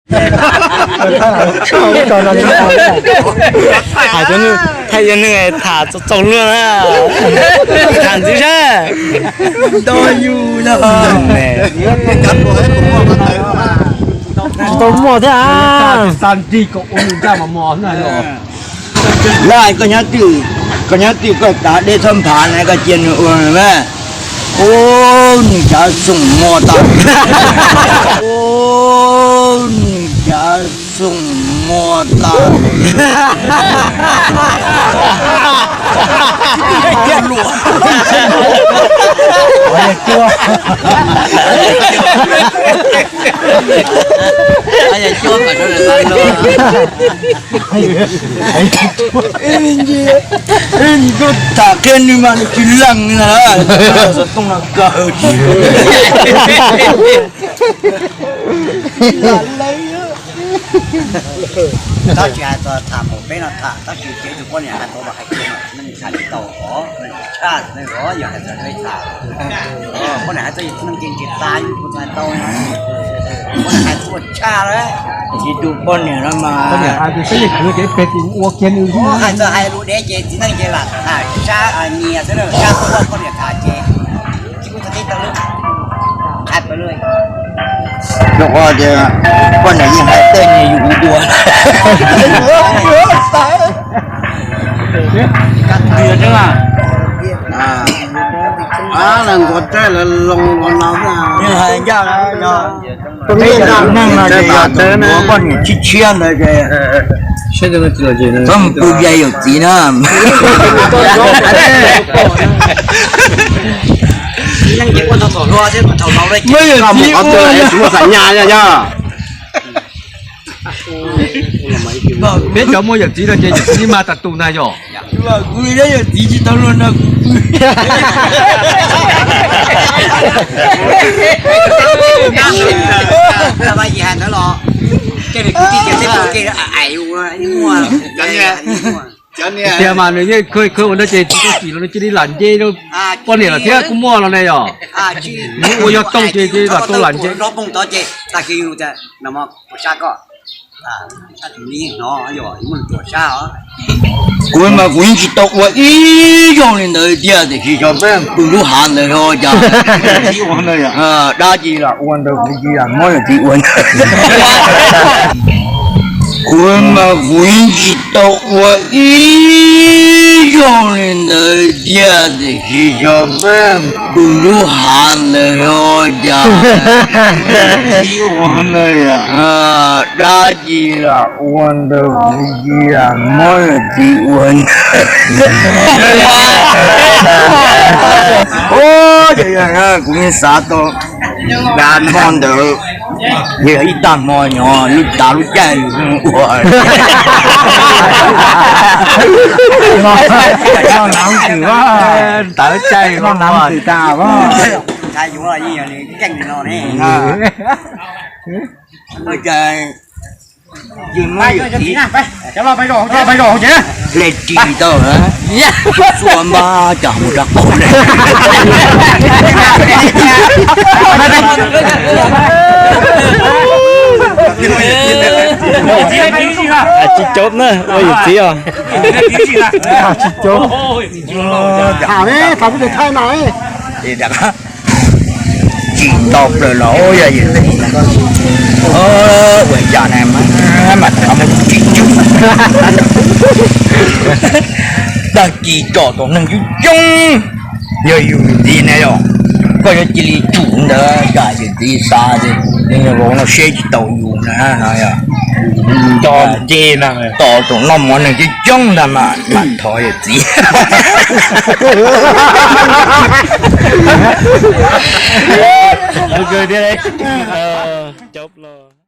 Hais cov neeg, thaij cov neeg tham txaus txaus luag na. Tham ntxiv sab. Tsis tau muaj thiab. Laj, koj nyob twm, koj nyob twm koj tav deb txhob nphav na, koj cia nws ua na. Ub, nws cav xoom mos tas. Ub, nws cav xoom mos tas. Koj tham qhia nws mas nws tsis lees na. Xov tooj no kawg. Tab sis hais txog tham npaum peb no tham, tab sis ces tus poj niam hais tau los hais tias nws tham tsis tau os, nws tshaj, nws os, yog hais txog peb tham, poj niam hais txog yus txiv neej ces nws tas yus tus hais tau, poj niam hais txog tshaj lawm. Tus poj niam no mas peb yeej khwv ces peb ua kiag nws, hais txog hais lus dev ces txiv neej ces lam tham sab nyias xwb, sab tuaj poj niam tham ces tsis muaj txog teb tau lawm. Rau qhov tias poj niam yeej hais tej niag yus ua dua. Yeej hais ncaj, peb tus neeg no ces yog tus ua poj niam tshiab tshiab ntawd ces txhob mus pw dai yawm txiv na. Muaj yawm txiv ua, peb cov muaj yawm txiv no ces yawm txiv mas tas tus na yog. Kuv yawm txiv tsis tau luag nrog kuv pw. Ntawd los, ces kwv tij ces tej tus ces ais ua muaj. Tias mas nws yeej khawb ua ntawd ces tsis tau txim los nws cia li lam nce rau poj niam lawm thiab kuj muaj los ne yom. Nws ua yog toog ces cia li lam tau lam nce. Kuv mas kuv yeej tsis tau ua ib zaug li ntawd tiag, tiam sis xyov peb pw lub hav ntawd ho cas. Dab tsi lam ua ntawd, kuv tsis lam muab yawm txiv ua ntawd. Kuv mas kuv yeej tsis tau ua ib zaug li ntawd tiag, tiam sis xyov peb pw lub hav ntawd ho cas. Dab tsi lam ua ntawd, kuv tsis lam muab yawm txiv ua ntawd. Kuv yeej xav tau, hmo ntawd yog ib tag hmo nyob lub tav lub caij ua. Tav lub caij ua. Hle ris tau, xuas npab cas mus rau qaum ne. Tsis coob na, ua yawm txiv os. Tsis coob. Tham ne, tham peb tus thaij no. Tsis tau plaws los yog yawm txiv na. Ua cas ne, mas tsis coob. Tag kis tsom tus neeg coob coob, yog yus ntxiv ne yom, koj yuav cia li tsum ntawd, yawm txiv xav tias vauv no siab tsis tau yus na no yog. Tos tus noj mov neeg coob coob ntag mas mam thov yawm txiv. Coob los.